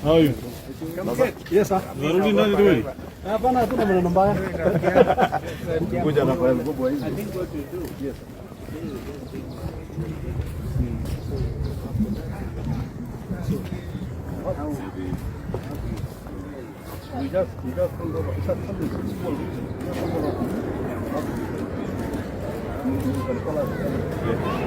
How are you? Yes, sir. Unarudi ndani tu wewe? Hapana, hatuna maneno mbaya. Kuja na faili kubwa hizi. You just hand over. It's something small. You just hand over. You can call us.